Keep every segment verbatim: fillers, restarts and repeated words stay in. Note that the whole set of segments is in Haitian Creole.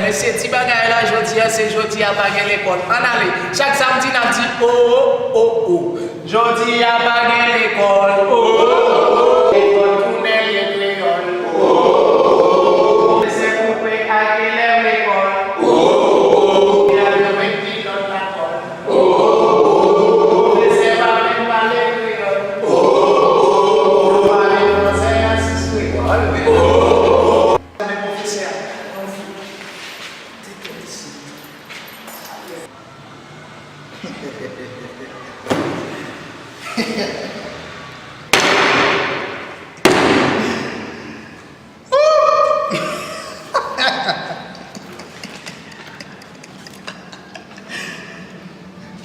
Mesye, ti bagay la jodi a, se jodi a pa gen lekòl. Ann ale. Chak samdi, n ap di o, o, o, o. Jodi a pa gen lekòl. O, o, o, o. Lekòl tounen lye kreyòl. O, o, o, o. Pwofesè koupe ak elèv lekòl. O, o, o, o. Elèv yo met kilòt lakòl. O, o, o, o. Pwofesè pa vin pale kreyòl. O, o, o, o. Yo pale fransè a sis kreyòl. O, o, o, o. Men pwofesè a, anvi. Tèt isit.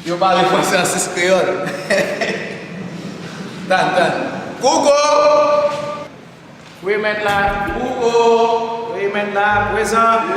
Yo pale fransè an sis kreyòl. Tann, tann. Kouko! Wi, mèt la. Kouko! Wi, mèt la. Prezan.